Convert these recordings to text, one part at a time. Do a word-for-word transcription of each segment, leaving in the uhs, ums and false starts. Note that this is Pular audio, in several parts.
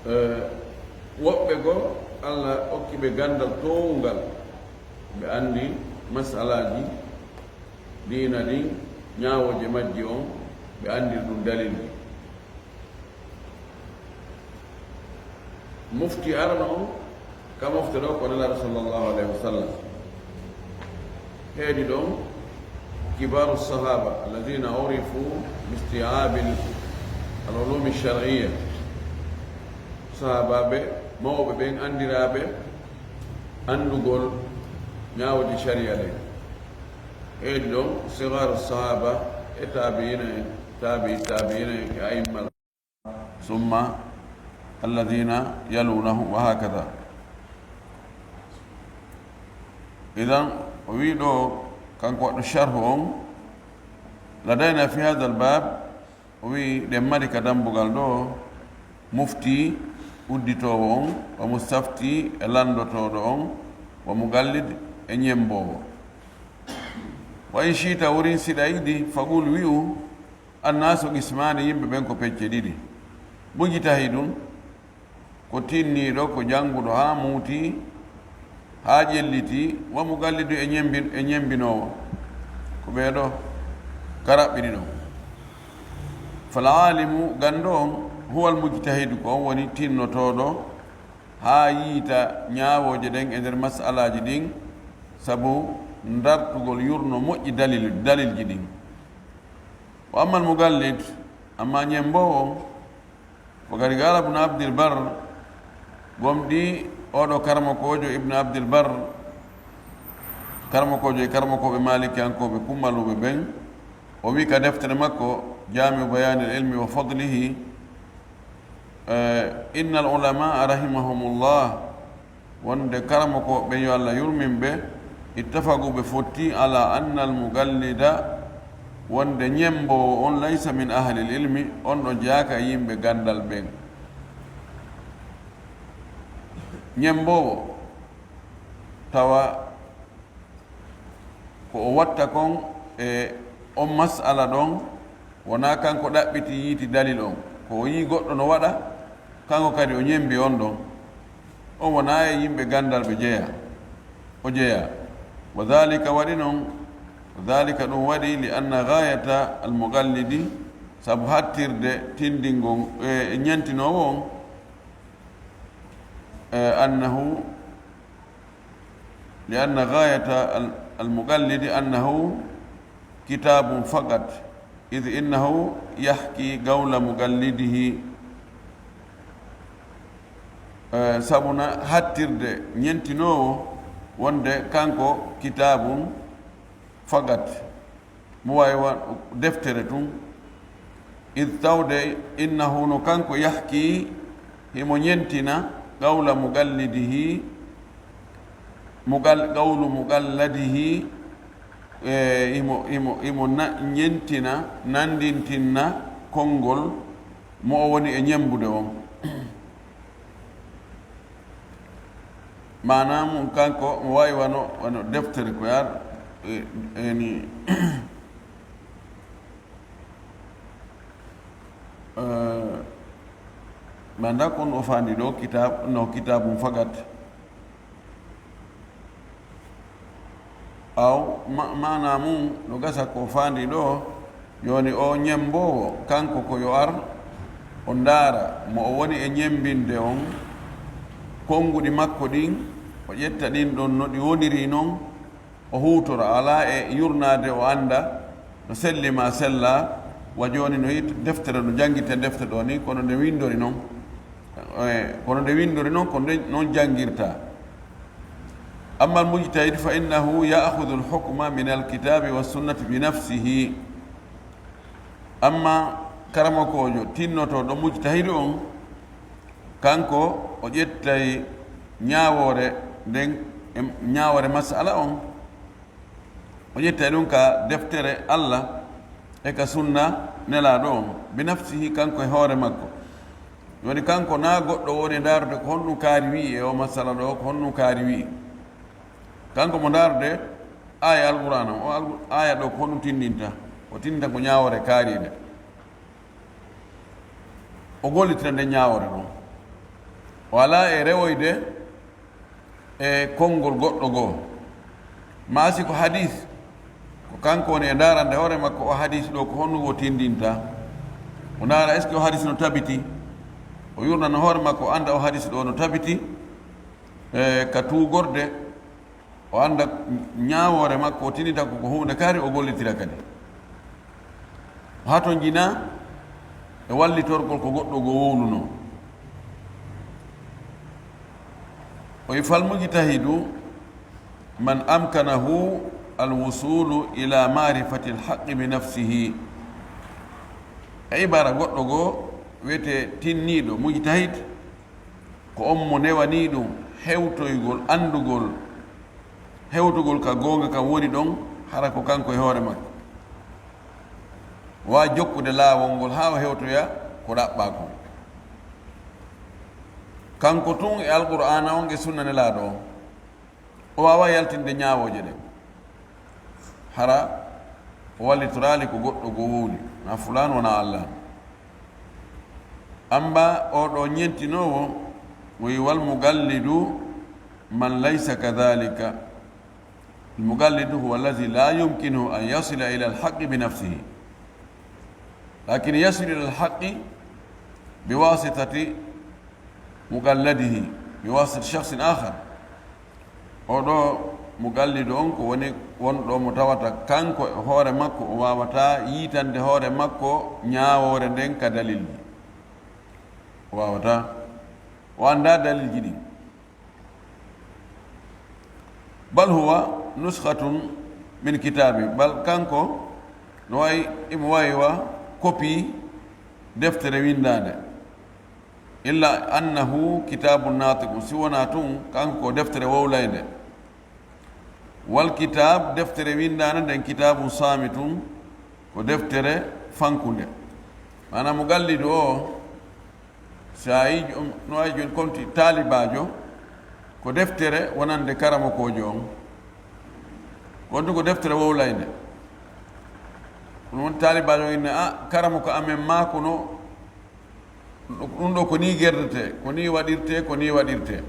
Eh, woɓɓe goo, Alla okki ɓe ganndal toowngal, ɓe anndi masalaaji diina ɗin, ñaawooje majji on, ɓe anndiri ɗum dalilji. Mufti arano on, ka mofte ɗoo ko Nelaaɗo sallallahu alayhi wa sallam. Heedi ɗon, kibaaru sahaba, alladhina urifu bi isti'abil al-ulumi shar'iyya. Sahabaaɓe mawɓe ɓen anndiraaɓe anndugol ñaawooje shari'a ɗen. Heedi ɗon, sigaru sahaba e taabi'ina en, taabi'i taabi'ina en e a'imma. Summa alladhina yalunahum wa hakadha. Idan, o wi'i ɗoo, kanko waɗɗo sharhu on, ladayna fi hadha al-bab, o wi'i, ɗen mari ka dambugal ɗoo, mufti udditoowo on, wa mustafti e lanndotooɗo on, wa muqallid e ñemmboowo. Wa in shi'ta, wurin si ɗa yiɗi, faqul, wi'u, Annaasu qismaani, yimɓe ɓen ko pecce ɗiɗi. Mujtahidun, ko tinniiɗo, ko jannguɗo haa muuti, haa ƴelliti, wa muqallidun e ñembi-, e ñembinoowo. Ko ɓee ɗoo ka raɓɓiɗi ɗon. Fal aalimu, ganndo on, huwal mujtahidu, ko on woni tinnotooɗo haa yiita ñaawooje ɗen e nder masalaaji ɗin, sabu ndartugol yurno moƴƴi dalil-, dalilji ɗin. Wa ammal muqallid, amma ñemmboowo on, wa qad qaala Ibnu Abdil Barr, gomɗii oo ɗoo karamokoojo Ibnu Abdil Barr, karamokoojo e karamokooɓe maalikiyankooɓe kummaluuɓe ɓen, o wi'i ka deftere makko, Jaami'u Bayaanil Ilmi wa Fadlihi, eh, innal ulamaa rahimahumullah, wonde karamokooɓe ɓen, yo Alla yurmin ɓe, ittafaqu, ɓe fotti, ala annal muqallida, wonde ñemmboowo on, laysa min ahlil ilmi, on ɗon jeyaaka e yimɓe ganndal ɓen. Ñemmboowo, tawa ko o watta kon e on mas'ala ɗon, wonaa kanko ɗaɓɓiti yiiti dalil on. Ko o yi'i goɗɗo no waɗa, kanko kadi o ñemmbi on ɗon. On wonaa e yimɓe ganndal ɓe jeyaa, o jeyaa. Wa dhalika, waɗi non, wa dhalika, ɗum waɗi, li anna ghayata al-muqallidi, sabu hattirde tindingol, e, e ñentinoowo on, e, annahu لأن غاية ال-، المقلد أنه كتاب فقط، إذ إنه يحكي قول مقلده. Eh, sabu na hattirde ñentinoowo wonde kanko kitaabun fakat. Mo waawi wa-, deftere tun. Id tawde, innahu, no kanko, yahki, himo ñentina, qawla muqallidihi, muqal-, qawlu muqalladihi, e, himo, himo, himo na-, ñentina, nanndintinna konngol mo o woni e ñemmbude on. Maanaa mun kanko, mo waawi wano, wano deftere ko yaar, e, e ni, eh, ma nda kon o faandi ɗo kitab, no kitabun fakat. Aw, ma-, maanaa mun no gasa ko faandi ɗo, jooni o ñemmboowo, kanko ko yo ar, o ndaara mo o woni e ñemmbinde on, konnguɗi makko ɗin, o ƴetta ɗin ɗon no ɗi woniri non, o huutora, alaa e yurnaade o annda no selli maa sellaa, wa jooni no yiita deftere no janngirtee defte ɗo ni, kono nde winndori non. Eh, kono nde winndori non, ko nde non janngirta. Amma al-mujtahid fa innahu ya'khudhu al-hukma min al-kitabi wa sunnati bi nafsihi. Amma karamokoojo tinnotooɗo mujtahidu on, kanko o ƴettay ñaawoore nden, e ñaawoore mas'ala on, o ƴettay ɗum ka deftere Alla e ka sunna Nelaaɗo on, bi nafsihi, kanko e hoore makko. Woni kanko naa goɗɗo woni ndaarude ko honɗum kaari wi'i e o masala ɗo, ko honɗum kaari wi'i. Kanko mo ndaarude aaya Alqur'aana on, o Alqu-, aaya ɗo ko honɗum tinndinta? O tinndinta ko ñaawoore kaariinde. O gollitina nden ñaawoore ɗon. O alaa e rewoyde e konngol goɗɗo goo. Maa si ko hadiis, ko kanko woni e ndaarande hoore makko, o hadiis ɗoo ko honno o tindinta. O ndaara est-ce que o hadiis no tabiti. O yurnana hoore makko, o annda o hadiis ɗoo no tabiti, e ka tuugorde, o annda ñaawoore makko, o tindinta ko ko huunde kaari, o gollitira kadi. O hatonjina e wallitorgol ko goɗɗo goo wowlunoo. O wi'i, "فالمجتهد من أمكنه الوصول إلى معرفة الحق بنفسه." E ibaara goɗɗo goo wi'etee tinniiɗo, mujtahid, ko on mo newanii ɗum hewtoygol, anndugol, hewtugol ka goonga kan woni ɗon, hara ko kanko e hoore makko. Wa jokkude laawol ngol haa o hewtoya ko ɗaɓɓaa kon. Kanko tun e Alqur'aana on e Sunna Nelaaɗo on. O waawaa yaltinde ñaawooje ɗen. Hara o wallitoraali ko goɗɗo goo wowli, na fulaan wona Alla. Amma oo ɗoo ñentinoowo, o wi'i, "والمقلد من ليس كذلك." المقلد هو الذي لا يمكنه أن يصل إلى الحق بنفسه، لكن يصل إلى الحق بواسطة مقلده، بواسطة شخص آخر. Oo ɗoo muqallidu on ko woni wonɗo mo tawata kanko e hoore makko o waawataa yiitande hoore makko ñaawoore nden ka dalilji. O waawataa. O anndaa dalilji ɗin. بل هو نسخة من كتاب، bal kanko no wayi, imo wayi wa kopii deftere winndaande. إلا أنه كتاب ناطق، si wonaa tun kanko ko deftere wowlaynde. والكتاب، deftere winndaande nden, كتاب صامت، ko deftere fankunde. Maanaa muqallidu oo, si a yi'i, no wayi jooni konti taalibaajo, ko deftere wonande karamokoojo on. Konti ko deftere wowlaynde. Kono won taalibaajo inna, "A, karamoko amen maa kono, ɗum ɗoo ko nii gerdetee, ko nii waɗirtee, ko nii waɗirtee."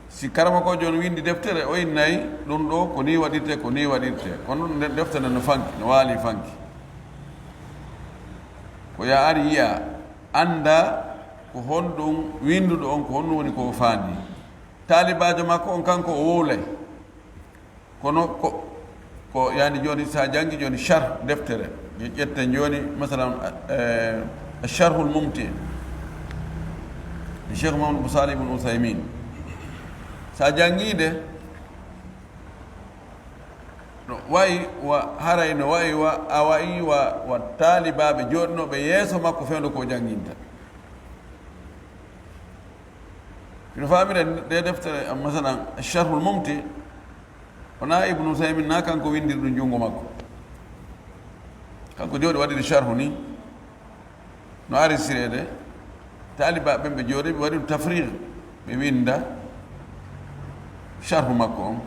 Si karamokoojo on winndi deftere, o innay ɗum ɗoo ko nii waɗirtee, ko nii waɗirtee. Kono ɗum deftere no fanki, no waali fanki. Ko yaa ari yi'a, annda ko honɗum winnduɗo on, ko honɗum woni ko o faandi. Taalibaajo makko on kanko o wowlay. Kono ko, ko yani jooni, sa janngi jooni sharh deftere, je ƴetten jooni, masalan, eh, Sharhul Mumti, Cheikh Muhammad bin Salih bin Uthaymin. Sa janngi nde, no wayi wa, haray no wayi wa, a wayi wa, wa taalibaaɓe jooɗinooɓe yeeso makko fewndo ko o jannginta. Hino faamira nde deftere, masalan, Sharhul Mumti, wonaa Ibnu Usaymin na kanko winndiri ɗum junngo makko. Kanko jooɗi waɗiri sharhu ni, no arisireede, taalibaaɓe ɓen ɓe jooɗi, ɓe waɗi ɗum tafriq, ɓe winnda sharhu makko on.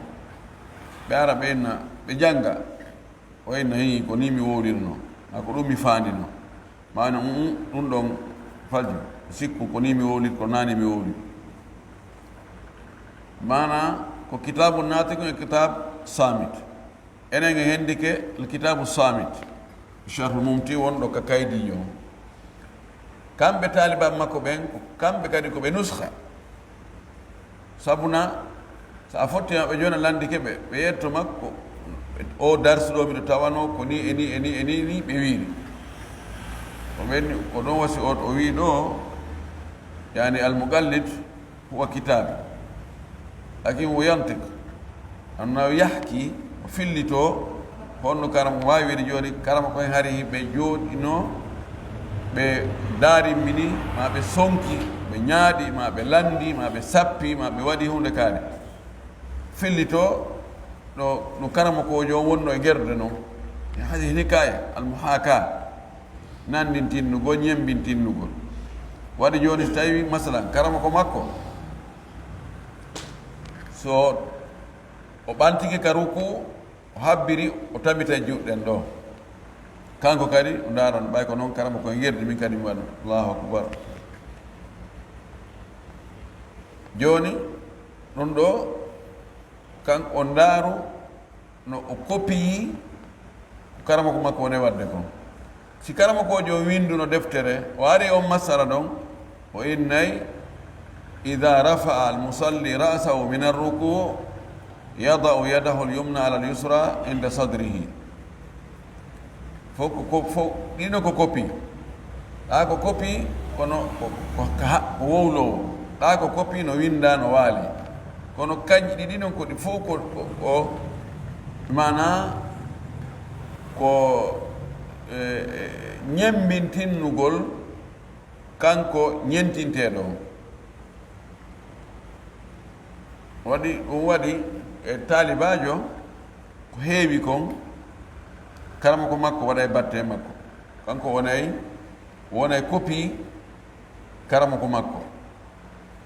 Ɓe ara, ɓe inna, ɓe jannga. O inna, "Hii, ko nii mi wowlirnoo, maa ko ɗum mi faandinoo." Maana, "Mm, mm, ɗum ɗon falju, sikku ko nii mi wowliri, ko naa nii mi wowliri." Maana, ko kitaabu naatiq e kitaab saamit. Enen en hendike kitaabu saamit, Sharhu Mumti wonɗo ka Kaydiijo on. Kamɓe taalibaaɓe makko ɓen, ko kamɓe kadi ko ɓe nuskha. Sabuna, so a fotti maɓɓe jooni, a landike ɓe, ɓe yetto makko, "O darsu ɗoo miɗo tawanoo ko nii e nii e nii e nii nii ɓe wiiri." Ko ɓen, ko ɗon wasi o, o wii ɗoo, yani, al-muqallid huwa kitaab. Lakin wo yantiq. Anna yahki, o fillitoo, honno karam-, waawi wiide jooni, karamoko en hari ɓe jooɗinoo, ɓe daarimmini, maa ɓe sonki, ɓe ñaaɗi, maa ɓe lanndi, maa ɓe sappi, maa ɓe waɗi huunde kaari. Fillitoo ɗo, no karamokoojo on wonnoo e gerde non. Hadi hikaya, al-muhaka, nanndintinnugol, ñemmbintinnugol. Waɗi jooni so tawi, masalan, karamoko makko, so o ɓantike ka ruku, o habbiri, o tabita e juuɗe ɗen ɗoo. Kanko kadi, o ndaara no ɓay ko non karamoko en yerdi, min kadi mi waɗa. Allahu akbar. Jooni, ɗun ɗoo, kan o ndaaru no o kopiyii ko karamoko makko woni waɗde kon. Si karamokoojo on winnduno deftere, o ari on masala ɗon, o innay, "Idaa rafa'a al-musalli ra'sahu min ar-rukuu', yada'u yadahu al-yumna ala al-yusra inda sadrihi." Fof ko, ko, fof, ɗino ko kopi. Ɗa ko kopi, kono ko, ko, ka ha-, ko wowloowo. Ɗa ko kopi no winnda, no waali. Kono kanji ɗiɗi non ko ɗi fof ko, ko, ko, maanaa ko, e, e, ñemmbintinnugol kanko ñentinteeɗo on. Waɗi, ɗun waɗi, e, taalibaajo, ko heewi kon, karamoko makko waɗay batte makko. Kanko wonay, wonay kopi karamoko makko.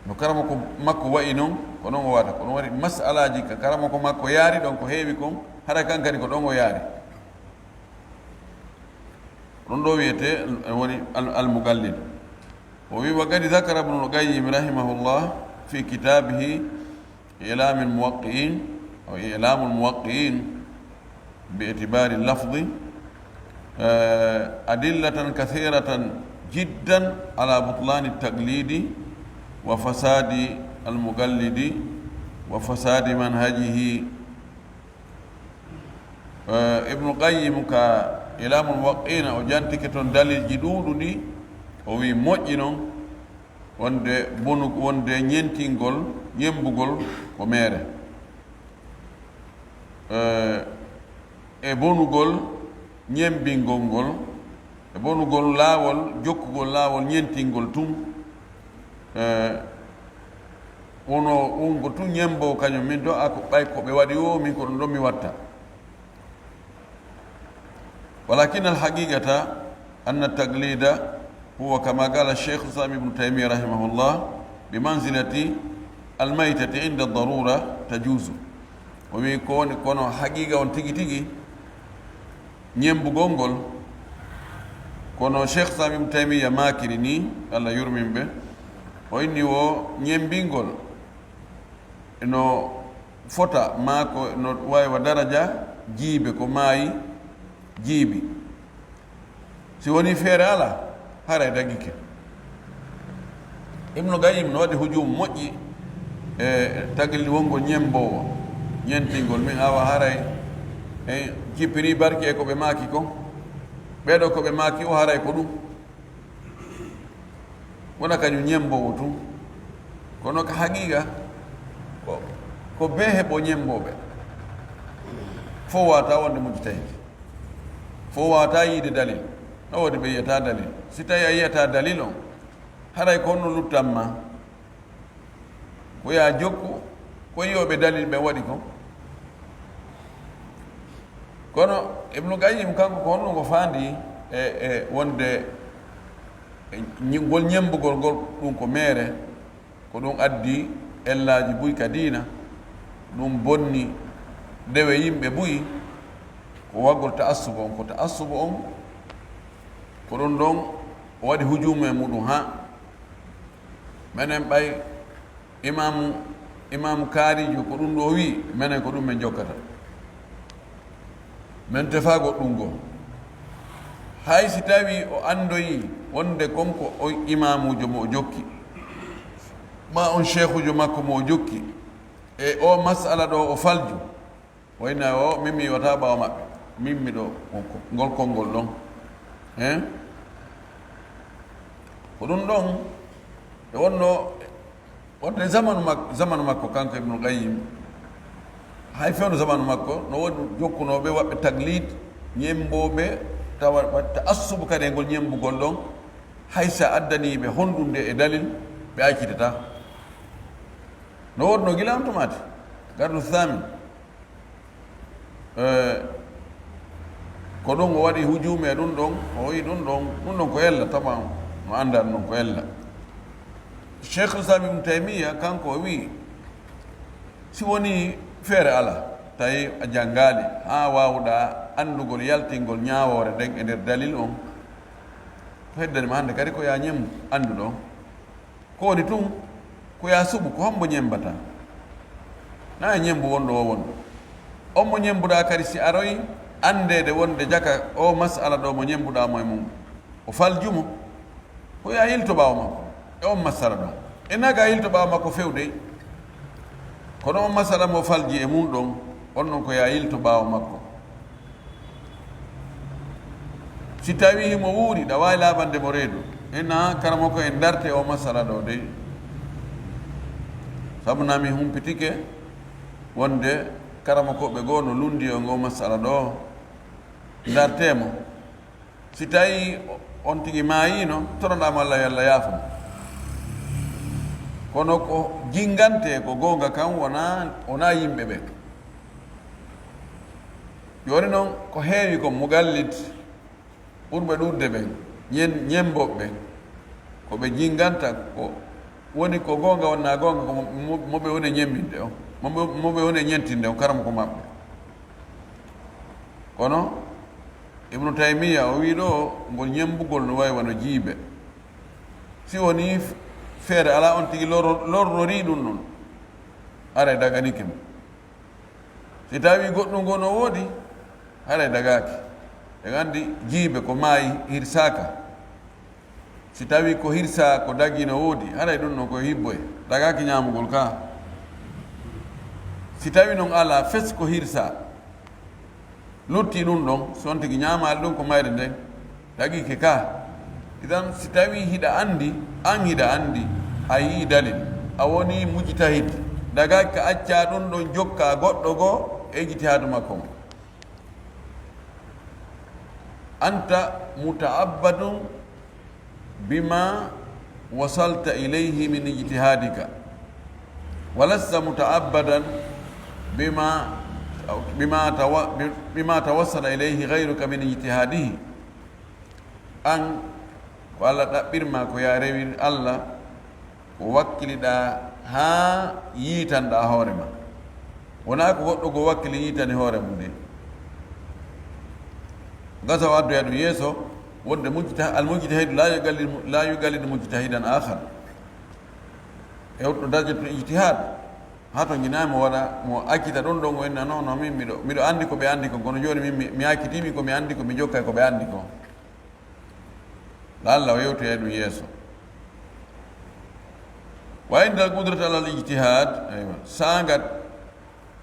No karamoko makko wa'i non, ko non o wata. Ko ɗun waɗi masalaaji ka karamoko makko yaari ɗon ko heewi kon, hara kan kadi ko ɗon o yaari. Ɗun ɗoo wi'etee, woni al-, al-muqallid. O wi'i, "Wa qad dhakara Ibnul Qayyim rahimahullah fi kitaabihi I'laamul Muwaqqi'iin, aw I'laamul Muwaqqi'iin bi i'tibaari lafdi, eh, adillatan kathiiratan jiddan ala butlaani taqliidi wa fasaadi al-muqallidi wa fasaadi manhajihi." Eh, Ibnu Qayyim ka I'laamul Muwaqqi'iina, o jantike ton dalilji ɗuuɗuɗi, o wi'i moƴƴi non wonde bonu-, wonde ñentingol, ñembugol ko meere. Eh, e bonugol ñembingol ngol, e bonugol laawol, jokkugol laawol ñentingol tun, eh, wono wongo tun ñemboowo kañun, min do a ko ɓay ko ɓe waɗi o, min ko ɗun ɗon mi watta. ولكن الحقيقة أن التقليد هو كما قال شيخ الإسلام ابن تيمية رحمه الله بمنزلة الميتة عند الضرورة تجوز. O wi'i ko woni, kono haqiiqa on tigi tigi, ñembugol ngol, kono Cheikh Islam Ibn Taymiyya maakiri nii, Allah yurmin ɓe, o inni wo ñembingol no fota, maa ko no waawi wa daraja jiibe ko maayi jiibi. Si wonii feere alaa, haray dagike. Ibnu Qayyim no waɗi hujuumu moƴƴi e tagli wongol ñemboowo, ñentingol min awa haray en jippiri barki e ko ɓe maaki kon. Ɓee ɗoo ko ɓe maaki o haray ko ɗun. Wona kañun ñemboowo tun. Kono ka haqiiqa, ko, ko bee heɓo ñembooɓe. Fow waawataa wonde mujtahid. Fow waawataa yiide dalil. No woodi ɓe yi'ataa dalil. Si tawii a yi'ataa dalil on, haray ko honno luttan ma? Ko yo a jokku ko yi'ooɓe dalil ɓen waɗi kon. Kono Ibnu Qayyim kanko ko honno ngo faandi e, e wonde e ñi-, ngol ñembugol ngol ɗun ko meere, ko ɗun addi ellaaji buy ka diina, ɗun bonni dewe yimɓe buy, ko wagol ta'assubo on, ko ta'assubo on, ko ɗun ɗon o waɗi hujuumu e muɗun haa. Menen ɓay imaamu, imaamu kaarijo ko ɗun ɗoo wi'i, menen ko ɗun men jokkata. Men tefaa goɗɗun goo. Hay si tawii o anndoyii wonde kon ko on imaamuujo mo o jokki, maa on sheekhuujo makko mo o jokki, e oo mas'ala ɗoo o falju, o inna o, min mi yi'otaa ɓaawo maɓɓe. Min miɗo, ngol konngol ɗon. Hein? Ko ɗun ɗon, e wonno, wonde zamanu mak-, zamanu makko, kanko Ibnul Qayyim, hay fewndo zamanu makko, no woodi jokkunooɓe, waɗɓe taglid, ñembooɓe, tawa, waɗ ta'assubu kadi e ngol ñembugol ɗon, hay sa addanii ɓe honɗunde e dalil, ɓe accitataa. No woodnoo gila on tumaati, garnu thamin. Eh, ko ɗun o waɗi hujuumu e ɗun ɗon, o wi'i ɗun ɗon, ɗun ɗon ko ella, taban no anndaa ɗun ɗon ko ella. Sheikhul Islam Ibn Taymiyya, kanko o wi'i, si wonii feere alaa, tawi a janngaali, haa waawuɗaa anndugol yaltingol ñaawoore nden e nder dalil on, ko heddani ma hannde kadi ko yo a ñembu annduɗo on. Ko woni tun, Ko yaa suɓu, ko hombo ñembataa? Na e ñembu wonɗo o wonɗo. On mo ñembuɗaa kadi, si aroyi anndeede wonde jaka oo mas'ala ɗoo mo ñembuɗaa mo e mum, o falju mo, ko yaa yilto ɓaawo makko e on mas'ala ɗon. E naga yilto ɓaawo makko few dey. Kono on mas'ala mo falji e mum ɗon, on ɗon ko yaa yilto ɓaawo makko. Si tawii himo wuuri, ɗa waawi laabande mo reedu. Ina karamoko en ndarte o masala ɗoo dey. Sabu na mi humpitike wonde karamokooɓe goo no lunndi e ngoo masala ɗoo. Ndartee mo. Si tawii on tigi maayiino, toronɗaa mo Alla yo Alla yaafo mo. Kono ko jingantee ko goonga kan wonaa, wonaa yimɓe ɓen. Jooni non, ko heewi kon mugallid ɓurɓe ɗuuɗde ɓen, ñen-, ñembooɓe ɓen, ko ɓe jinganta ko woni ko goonga wonnaa goonga, ko mo, mo, mo ɓe woni e ñembinde on, mo, mo, mo ɓe woni e ñentinde on, karamoko maɓɓe. Kono Ibnu Taymiya o wi'i ɗoo, ngol ñembugol no wayi wano jiibe. Si wonii f-, feere alaa, on tigi lorro-, lorrorii ɗun ɗon, haray daganike mo. Si tawii goɗɗun goo no woodi, haray dagaaki. En anndi jiibe ko maayi hirsaaka. Si tawii ko hirsaa ko dagii no woodi, haray ɗun ɗon ko hibboye, dagaaki ñaamugol ka. Si tawii non alaa fes ko hirsaa, lutti ɗun ɗon, si on tigi ñaamaali ɗun ko mayre nden, dagiike ka. Idan, si tawii hiɗa anndi, an hiɗa anndi, a yi'ii dalil, a wonii mujtahid, dagaaki ka accaa ɗun ɗon jokkaa goɗɗo goo e ijtihaadu makko on. Anta muta'abbadun bima wasalta ilayhi min ijtihadika, wa lasta muta'abbadan bima, bima tawa-, bima tawassala ilayhi ghayruka min ijtihadihi. An, ko Alla ɗaɓɓir maa ko yaa rewir Alla, ko wakkiliɗaa haa yiitanɗaa hoore maa. Wonaa ko goɗɗo goo wakkili yiitani hoore mum de. Gasa o addoya ɗum yeeso, wonde mujta-, al mujtahidu la yuqallidu, la yuqallidu mujtahidan akhar. E wonɗo darjatun ijtihad. Haa to nginaay mo waɗa, mo accita ɗon ɗon, o inna, "Non, non, min miɗo, miɗo anndi ko ɓe anndi kon, kono jooni min mi, mi accitii mi ko mi anndi ko, mi jokkay ko ɓe anndi kon." La'alla o yewtoyay ɗum yeeso. Wa inda al qudrati ala al ijtihad, aywa, saanga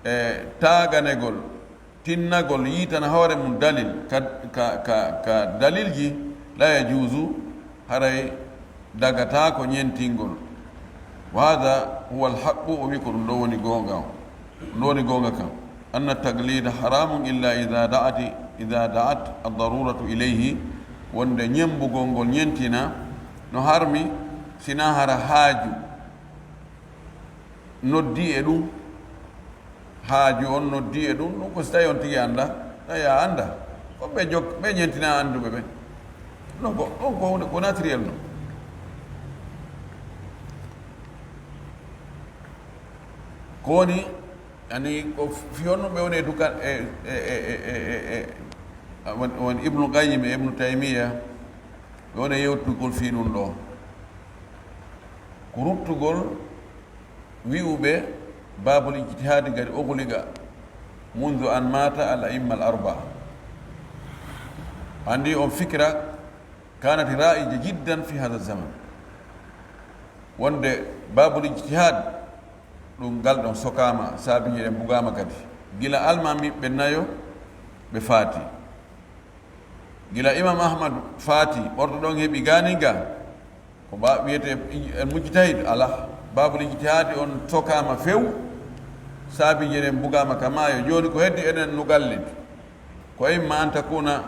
e taaganegol, tinnagol, yiitana hoore mum dalil, ka, ka, ka, ka dalilji, la yajuuzu, haray dagataako ñentingol. Wa hada huwa al haqqu, o wi ko ɗum ɗo woni goonga, ɗum ɗo woni goonga kan. Anna taglida haramun illa ida da'ati, ida da'at ad-daruratu ilayhi, wonde ñembugol ngol ñentina no harmi, sina hara haaju noddi e ɗum, haaju on noddi e ɗum, ɗum ko si tawi on tigi annda, tawi a annda. Ko ɓe jok-, ɓe ñentina annduɓe ɓen. Non ko, on ko huunde ko naturel non. Ko woni, ani ko fi honno ɓe woni e duka-, e, e, on, on Ibnu Qayyim e Ibnu Taymiya, ɓe woni e yewtugol fii ɗum ɗo. Ko ruttugol wi'uɓe babul ijtihaadi gadi ughliqa mundu an mata al a'imma al arba'a. Andi on fikra kanat ra'ija jiddan fi hadha zaman. Wonde babul ijtihaad, ɗum ngal ɗon sokaama, saabiiji ɗen bugaama kadi. Gila almaamiiɓe nayo ɓe faati. Gila Imam Ahmad faati, ɓorto ɗon heɓi gaaninga, ko ba wiyete al mujtahid, alaa. Babul ijtihaadi on sokaama few, saabiiji ɗen bugaama ka maayo. Jooni ko heddi enen nugallid. Ko imma an takuna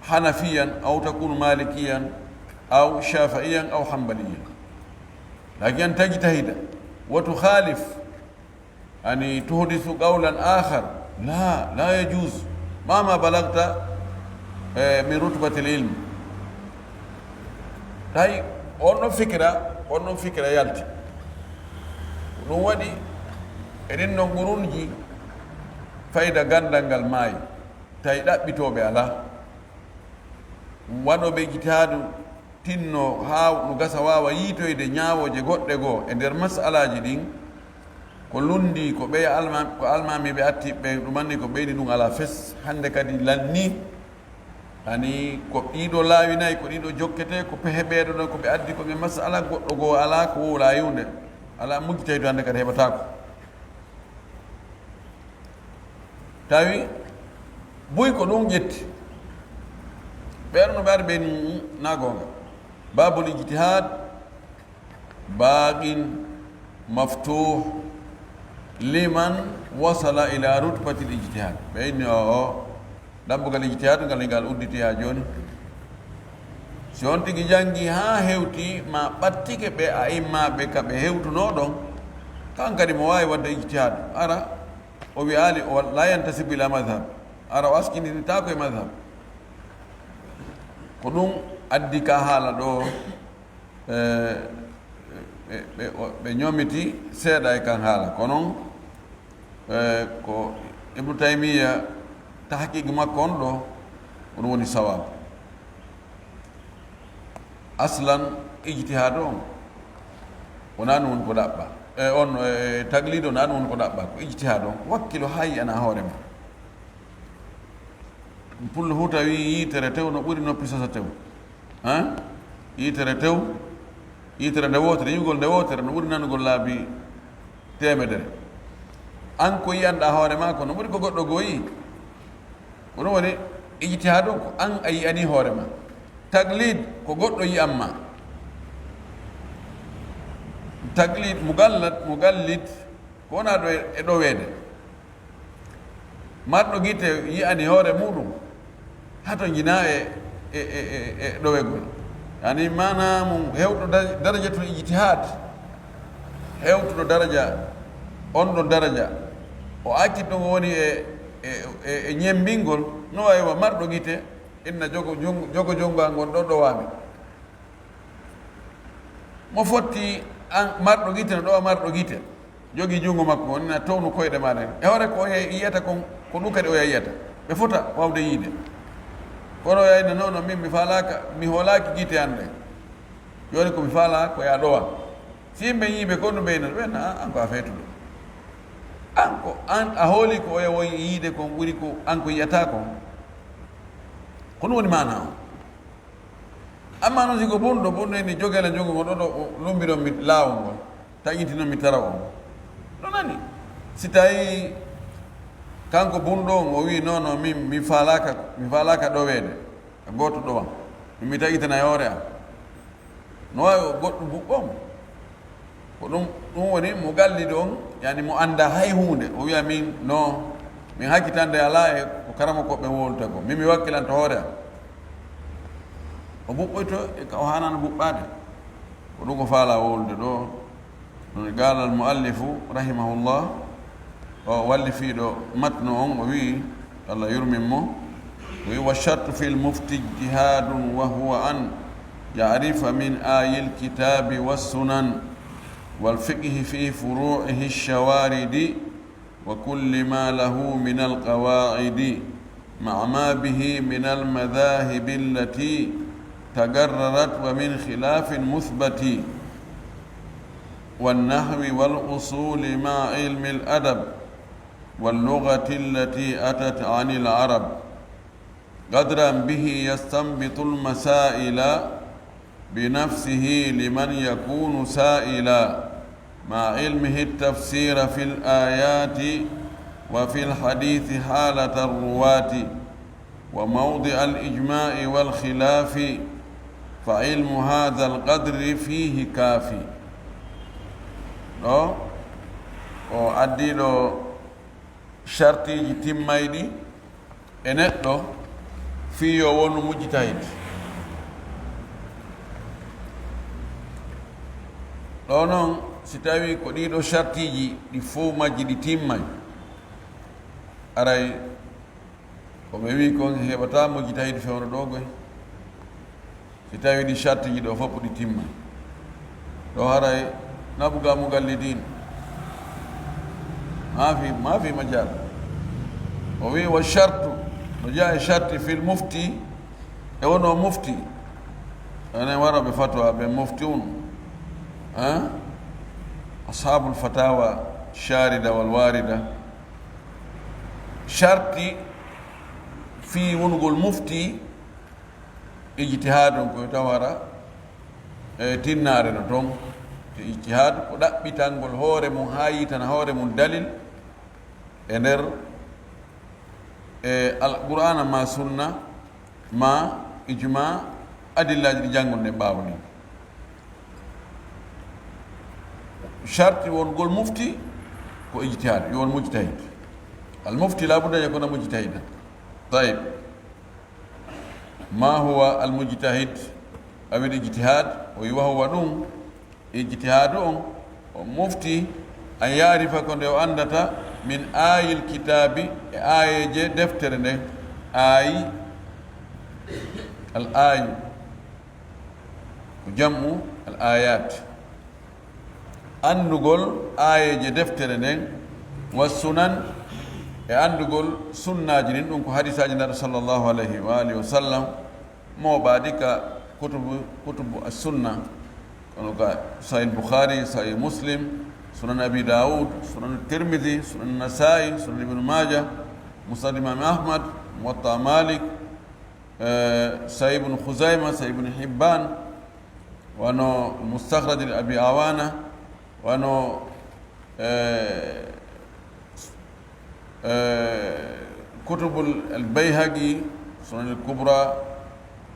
hanafiyan, aw takunu malikiyan, aw shafi'iyan, aw hanbaliyan. Lakin an tajtahida wa tukhalif, yani tuhdisu qawlan akhar, la, la yajuz, mahma balagta, eh, min rutbatil ilm. Tawi on ɗon fikira, on ɗon fikira yalti. Ko ɗum waɗi eɗen no ngurunji fayda gandal ngal maayi. Tawi ɗaɓɓitooɓe alaa. Waɗooɓe ijtihaadu tinno haa no gasa waawa yiitoyde ñaawooje goɗɗe goo e nder masalaaji ɗin, ko lunndii ko ɓeya alma-, ko almaamiiɓe attii ɓen, ɗum anndi ko ɓeydi ɗum alaa fes. Hannde kadi lannii, ani ko ɗiɗo laawi nayi, ko ɗiɗo jokketee, ko pehe ɓeeɗo ɗon ko ɓe addi kon e masala, goɗɗo goo alaa ko wowlaa e huunde, alaa mujtahid hannde kadi heɓataako. Tawi buy ko ɗum ƴetti. Ɓeeɗo no ɓe ari ɓe ni, na goonga. Babul ijtihad baqin maftuh liman wasala ila rutbatil ijtihad. Ɓe inni o, o, dambugal ijtihad ngal, ngal udditi haa jooni. Si on tigi janngi haa hewti, ma ɓattike ɓe a'immaaɓe ka ɓe hewtunoo ɗon, kan kadi mo waawi waɗde ijtihad. Ara, o wi'aali, o la yantasibu ila madhhab. Ara, o askinitaako e madhhab. Ko ɗum addi ka haala ɗo, e, ɓe, ɓe, o, ɓe ñomiti seeɗa e kan haala. Ko non, e, ko Ibnu Taymiyya tahqiq makko on ɗo, on woni sawaabu. Aslan, ijtihaad on, wonaa ɗum woni ko ɗaɓɓa. E, on, e, taglid on, wonaa ɗum woni ko ɗaɓɓa. Ko ijtihaad on, wakkilo haa yi'ana hoore ma. Pullo fuu tawi yiitere tew no ɓuri noppi sosa tew. Hein? Yiitere tew, yiitere nde wootere, yi'ugol nde wootere no ɓuri nanugol laabi teemedere. An ko yi'anɗaa hoore maa ko no ɓuri ko goɗɗo goo yi'i. Ko ɗum woni ijtihaad on, ko an a yi'ani hoore maa. Taglid ko goɗɗo yi'an maa. Taglid, mugallad, mugallid, ko wonaa ɗo e, e ɗoweede. Marɗo gite yi'ani hoore muuɗum, hato njinaa e, e, e, e, e ɗowegol. Yani maanaa mum hewɗo da-, darajatul ijtihaad, hewtuɗo daraja, on ɗon daraja, o acci ɗum woni e, e, e, e ñembingol, no wayi wa marɗo gite, inna jogo jung-, jogo junngo an ngon ɗo ɗowaami. Mo fotti an marɗo gite no ɗowa marɗo gite, jogii junngo makko on, na townu koyɗe maa ɗen. E hoore ko oya yi'ata kon, ko ɗum kadi oya yi'ata. Ɓe fota waawde yi'ude. Kono oya inna, "Non, non, min mi faalaaka, mi hoolaaki gite an ɗen. Jooni ko mi faalaa ko ya ɗowa." Si yimɓe yi'i ɓe, ko ɗum ɓe inna, ɓe inna, "An, an ko a feetuɗo. An ko, an a hoolii ko oya woyi yi'ude kon ɓuri ko an ko yi'ata kon." Ko ɗum woni maanaa on. Ammaa non si ko bunɗo, bunɗo inni jogele njogo ngon ɗo, ɗo lumbiron mi laawol ngol, taƴintinon mi tarawol ngol. No nani? Si tawii kanko bunɗo on o wi'i, "Non, non, min mi faalaaka, mi faalaaka ɗoweede, a gooto ɗowan, min mi taƴitana e hoore am." No waawi o goɗɗo buɓɓo mo. Ko ɗum, ɗum woni mo gallido on, yani mo anndaa hay huunde. O wi'a, "Min, no, min hakkitande alaa e ko karamokooɓe wowlata ko. Min mi wakkilanto hoore am." O buɓɓoyto e ka o haanaano buɓɓaade. Ko ɗum ko faalaa wowlude ɗo. Ɗum قال المؤلف رحمه الله, o wallifiiɗo matnu on, o wi'i, Allah yurmin mo, o wi'i, "والشرط في المفتي اجتهاد وهو أن يعرف من آي الكتاب والسنن والفقه في فروعه الشوارد وكل ما له من القواعد مع ما به من المذاهب التي تقررت ومن خلاف مثبت والنحو والأصول مع علم الأدب واللغة التي أتت عن العرب قدرا به يستنبط المسائل بنفسه لمن يكون سائلا مع علمه التفسير في الآيات وفي الحديث حالة الرواة وموضع الإجماع والخلاف فعلم هذا القدر فيه كافي." Ɗo o addi ɗo shartiiji timmayɗi e neɗɗo fii yo wonu mujtahid. Ɗo non, si tawii ko ɗii ɗoo shartiiji ɗi fow majji ɗi timmay, aray ko ɓe wi'i kon heɓataa mujtahid fewndo ɗoo goy. Si tawii ɗi shartiiji ɗoo fow ɗi timmay, ɗo haray نبغى مقلدين. ما في، ما في مجال. O wi'i, "والشرط", no jeyaa e sharti, "في المفتي", e wonoo mufti, Enen warooɓe fatwa ɓen, muftiun, eh? Ashabul fatawa sharida wal warida. Sharti fii wonugol mufti, ijtihaadun ko tawara e tinnaare no ton. Te ijtihaad ko ɗaɓɓitangol hoore mun haa yiitana hoore mun dalil e nder, e Alqur'aana maa sunna maa ijmaa, adillaaji ɗi jannguɗen ɓaawo ɗin. Sharti wongol mufti ko ijtihaad, yo won mujtahid. Al mufti laa budda an yakuna mujtahidan. Tayib. Ma huwa al mujtahid aw al ijtihad? O wi wa huwa ɗum, ijtihaadu on, o mufti, an yaarifa ko nde o anndata, min aayil kitaabi, e aayeeje deftere nden, aayi, al aayi, ko jam'u al ayat, anndugol aayeeje deftere nden, wa sunan, e anndugol sunnaaji ɗin, ɗum ko hadiisaaji Nulaaɗo sallallahu alayhi wa alihi wa sallam, mooɓaaɗi ka kutubu, kutubu as-sunna, kono ka Sahih Bukhari, Sahih Muslim, Sunan Abi Dawud, Sunan Tirmidhi, Sunan Nasa'i, Sunan Ibn Majah, Musnad Imam Ahmad, Muwatta Malik, eh, Sahih Ibn Khuzaima, Sahih Ibn Hibban, wano Mustakhraj li Abi Awana, wano, eh, eh, Kutubul al Bayhaqi, Sunan al Kubra,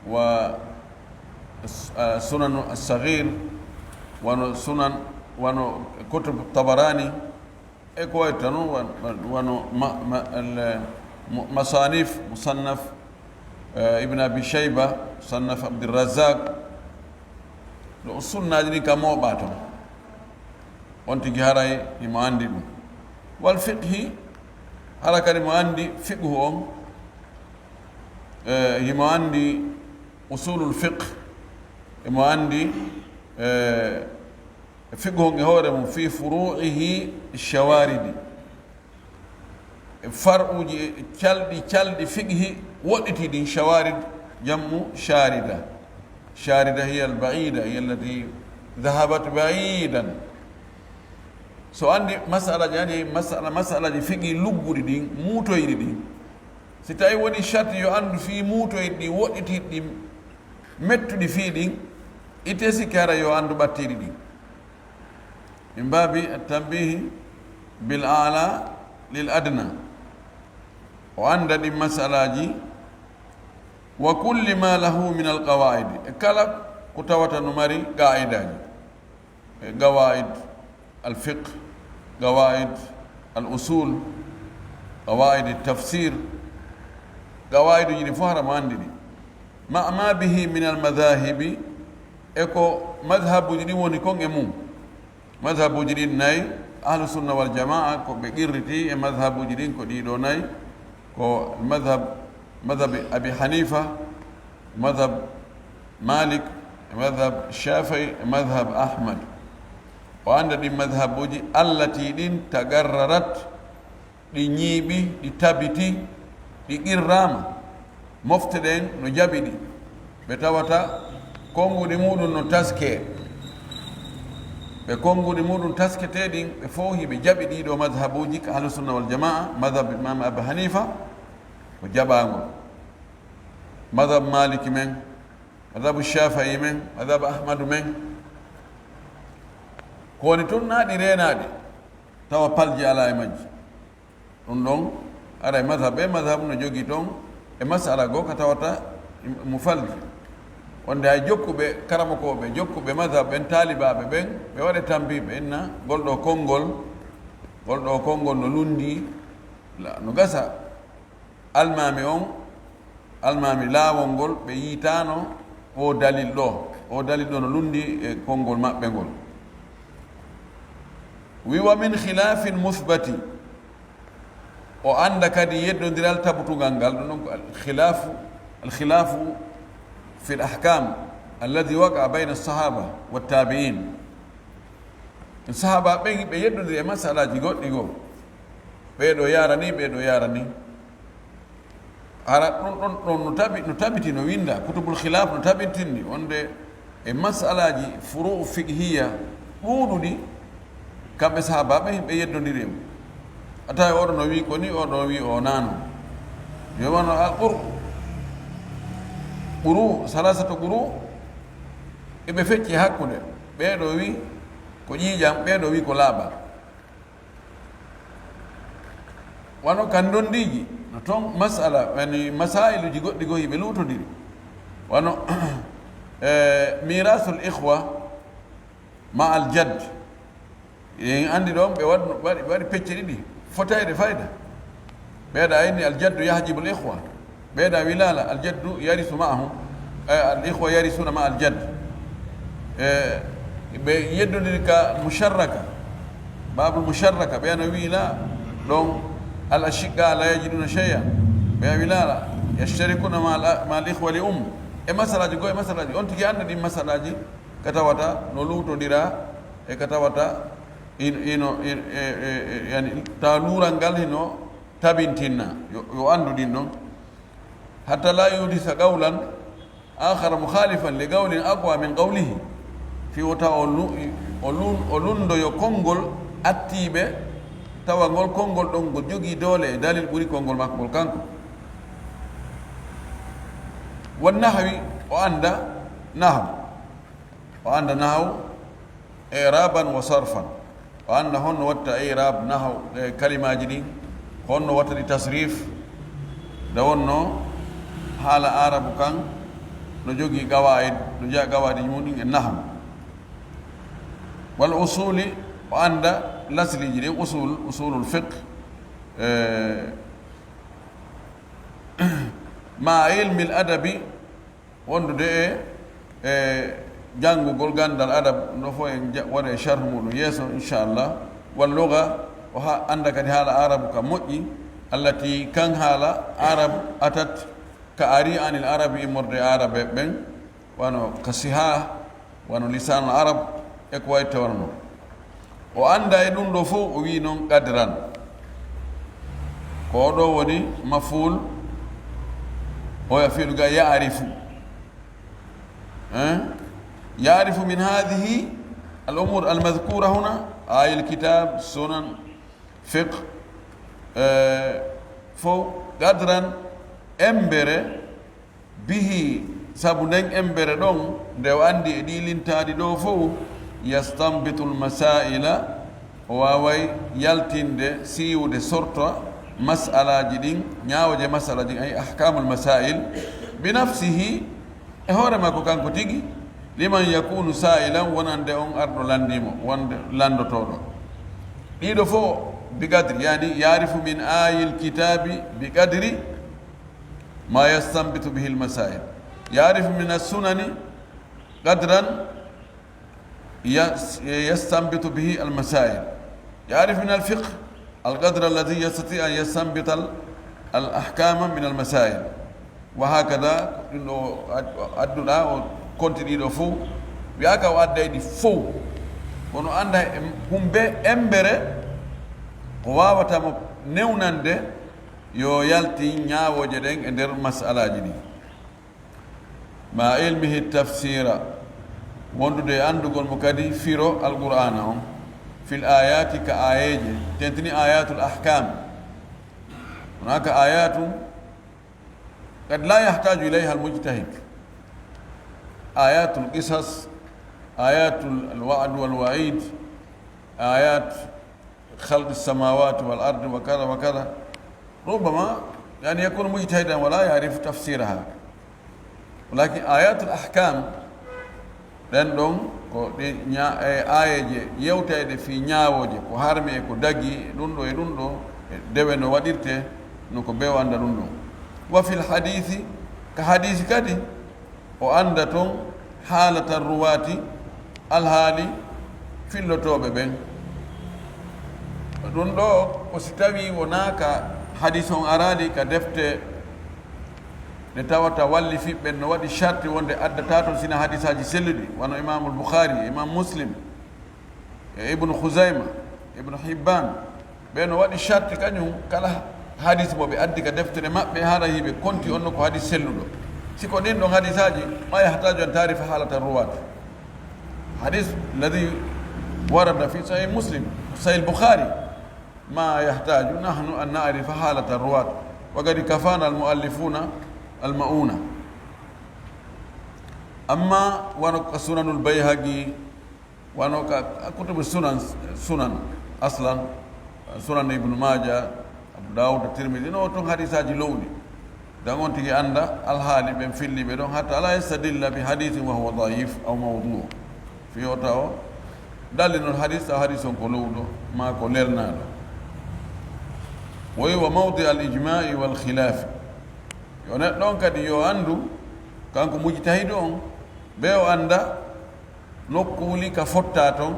wa s-, ah, Sunan as Saghir, wano Sunan, wano Kutub Tabarani, e ko wayi tan, wan-, wan-, wano ma-, ma-, al-, mu-, masanif, musannaf, eh, Ibn Abi Shayba, musannaf Abdurrazzaq, ɗo sunnaaji ɗin ka mooɓaa ton. On tigi haray himo anndi ɗum. Wal fiqhi, hara kadi mo anndi fiqhu on, eh, himo anndi usulul fiqh, himo anndi, eh, fiqhu on e hoore mum, fi furu'ihi shawaridi. E far'uuji, e calɗi, calɗi fiqhi woɗɗitii ɗin, shawarid, jam'u sharida. Sharida hiya al ba'ida, hiya allati dhahabat ba'idan. So anndi mas'alaji, anndi mas'ala, mas'alaji fiqhi lugguɗi ɗin, muutoyɗi ɗin. Si tawi woni sharti yo anndu fii muutoyɗi ɗin, woɗɗitiiɗi ɗin, mettuɗi fii ɗin, ite sikke hara yo anndu ɓattiiɗi ɗin. Min baabi at-tanbihi bil a'la lil adna. O annda ɗin mas'alaaji, wa kulli ma lahu min al qawaa'idi, e kala ko tawata no mari qaa'idaaji. E qawaa'id al fiqh, qawaa'id al usul, qawaa'id at tafsir, qawaa'iduuji ɗin fof hara mo anndi ɗi. Ma, ma bihi min al madhahibi, e ko madhabuuji ɗin woni kon e mum. Madhabuuji ɗin nayi, Ahlu Sunna wal Jamaa, ko ɓe qirriti e madhabuuji ɗin ko ɗii ɗoo nayi, ko madhab, madhab Abi Hanifa, madhab Malik, e madhab Shafi'i, e madhab Ahmad. O annda ɗin madhabuuji, allati ɗin tagarrarat, ɗi ñiiɓi, ɗi tabiti, ɗi qirraama. Mofte ɗen no jaɓi ɗi. Ɓe tawata konnguɗi muɗum no taskee. Ɓe konnguɗi muɗum tasketee ɗin, ɓe fow hiɓe jaɓi ɗii ɗoo madhabuuji ka Ahlu Sunna wal Jamaa, madhab Imam Abu Hanifa ko jaɓaango. Madhab Maliki men, madhabu Shafi'i men, madhab Ahmadu men. Ko woni tun naa ɗi reenaaɗi, tawa palji alaa e majji. Ɗum ɗon, aray madhab e madhab no jogii toon e masala goo ka tawata mu falji. Wonde hay jokkuɓe, karamokooɓe, jokkuɓe madhab ɓen, taalibaaɓe ɓen, ɓe waɗe tambi, ɓe inna, ngol ɗoo konngol, ngol ɗoo konngol no lunndii, la-, no gasa. Almaami on, almaami laawol ngol, ɓe yiitaano oo dalil ɗoo. Oo dalil ɗoo no lunndii e konngol maɓɓe ngol. Wi wa min khilaafin musbati. O annda kadi yeddondiral tabutungal ngal, ɗum ɗon ko al khilaafu, al khilaafu fil ahkaam alladhi waqa'a bayna as-sahaaba wat taabi'iin. Sahaaba ɓen, ɓe yeddondiri e masalaaji goɗɗi goo. Ɓee ɗoo yaara nii, ɓee ɗoo yaara nii. Hara ɗum ɗon, ɗon no tabi-, no tabiti, no winnda, kutubul khilaaf no tabitindi, wonde e masalaaji furu'u fiqhiyya ɗuuɗuɗi, kamɓe sahaabaaɓe ɓe yeddondiri e mun. A taway oɗo no wi'i ko ni, oɗo no wi'i o naano. Yo wano al quru, quru, salasatu quru, eɓe fecci hakkunde. Ɓee ɗoo wi'i ko ƴiiƴam, ɓee ɗoo wi'i ko laaɓal. Wano kan ndondiiji, no ton masala, yani masailuji goɗɗi goo hiɓe luutondiri. Wano, eh, mirasul ikhwa ma al jadd. En andi ɗon ɓe waɗ-, waɗi, waɗi pecce ɗiɗi, fotayde fayda. Ɓeeɗa inni al jaddu yahjibul ikhwa. Ɓeeɗa wilala, al jaddu yarisu ma'ahum, eh, al ikhwa yarisuna ma al jadd. Eh, ɓe yeddondiri ka musharraka, babul musharraka, ɓe ana wiila ɗon, al ashiqqa la yajiduna shay'a. Ɓe wilala, yashtarikuna ma al, ma al ikhwa li um. E masalaji goo, e masalaji. On tigi anda ɗin masalaji, ka tawata no luutondira, e ka tawata in-, ino, in-, e, e, e, yani, ta luural ngal hino tabintinna. Yo, yo andu ɗin ɗon. Hatta la yuhdisa qawlan akhara mukhalifan li qawlin aqwa min qawlihi. Fi o tawa o lu-, o lun-, o lundoyo konngol attiiɓe, tawa ngol konngol ɗon ngol jogii doole e dalil ɓuri konngol makko ngol kanko. Wan nahwi, o annda nahw. O annda nahw, i'raban wa sarfan. O annda honno watta i'rab nahw, e kalimaaji ɗin, honno watta ɗi tasrif. Nde wonno haala Aarabu kan no jogii qawaa'id, no jeyaa qawaa'id mun ɗin e nahw. Wal usuli, o annda lasliiji ɗin, usul, usulul fiqh, e, ma ilmil adabi, wondude e, e janngugol ganndal adab, no fo en ja-, waɗa e sharh muɗum yeeso, inchallah. Wal lugha, o ha-, annda kadi haala Aarabu ka moƴƴi, allati kan haala Arab atat ka ari anil Arabi immorde e Aarabe ɓen, wano ka Sihah, wano Lisanul Arab, e ko wayi tawano non. O annda e ɗum ɗoo fof, o wi'i noon qadran. Ko o ɗoo woni maf'ul, oya fi'lu ga ya'rifu. Hein? Ya'rifu min hadhihi al umur al madhkura huna, ayil kitab, sunan, fiqh, eh, fof qadran, embere, bihi, sabu nden embere ɗon, nde o anndi e ɗii lintaaɗi ɗoo fof, yastanbitul masaila, o waaway yaltinde, siiwude, sorta masalaaji ɗin, ñaawooje masalaaji ɗin, ay ahkamul masail, bi nafsihi, e hoore makko kanko tigi, liman yakunu sa'ilan, wonande on arɗo lanndii mo, wonde lanndotooɗo. Ɗiɗo fof bi qadri, yani ya'rifu min ayil kitabi bi qadri ma yastanbitu bihi al-masail. Ya'rifu min as-sunani qadran yas-, yastanbitu bihi al-masail. Ya'rifu min al-fiqh al-qadra alladhi yastati an yastanbita al-, al-ahkama min al-masail. Wa hakada, ɗum ɗo ad-, adduɗa o konti ɗiɗo fof. Wi'aka o adday ɗi fof. Kono annda e humbe embere ko wawata mo newnande yo yaltin ñaawooje ɗen e nder mas'alaaji ɗin. Ma ilmihi tafsira, wondude e anndugol mo kadi firo Alqur'aana on, fil ayati, ka aayeeje, tentini ayatul ahkam. Hunaka ayatu qad la yahtaju ilayha al mujtahid. Ayatul qisas, ayatul al wa'd wal wa'id, ayat khalqi samawati wal ardi wa kadha wa kadha. Rubbama, yani, yakunu mujtahidan wa la ya'rifu tafsiraha. Walakin ayatul ahkam, ɗen ɗon ko ɗi ña-, e aayeeje yewtayɗe fii ñaawooje, ko harmi e ko dagi, e ɗum ɗo e ɗum ɗo, e dewe no waɗirte, no ko bew annda ɗum ɗon. Wa fil hadisi, ka hadisi kadi, o annda ton haalata ruwaati, alhaali fillotooɓe ɓen. Ɗum ɗo ko si tawii wonaa ka hadis on araali ka defte ɗe tawata wallifiɓe ɓen no waɗi sharti wonde addataa ton sina hadisaaji selluɗi, wano Imaamul Bukhari, Imaam Muslim, e Ibnu Khuzayma, Ibnu Hibban, ɓe no waɗi sharti kañum kala hadis mo ɓe addi ka deftere maɓɓe, hara hiɓe konti on no ko hadis selluɗo. Si ko ɗin ɗon hadisaaji, ma yahtaju an taarifa haalata ruwaat. حديث الذي ورد في صحيح مسلم، صحيح البخاري، ما يحتاج نحن أن نعرف حالة الرواة، وقد كفانا المؤلفون المؤونة. Amma wano ka Sunanul Bayhaqi, wano ka kutubu sunan, sunan aslan, Sunan Ibnu Maaja, Abu Daawuda, Tirmidi, no ton hadisaaji lowɗi. Dan on tigi annda alhaali ɓen filliiɓe ɗon, حتى لا يستدل بحديث وهو ضعيف أو موضوع. Fii o tawa dallinol hadis, tawa hadis on ko lowɗo, maa ko lelnaaɗo. Wo وموضع الإجماع والخلاف. Yo neɗɗo on kadi yo anndu, kanko mujtahidu on, ɓe o annda nokkuuli ka fottaa ton,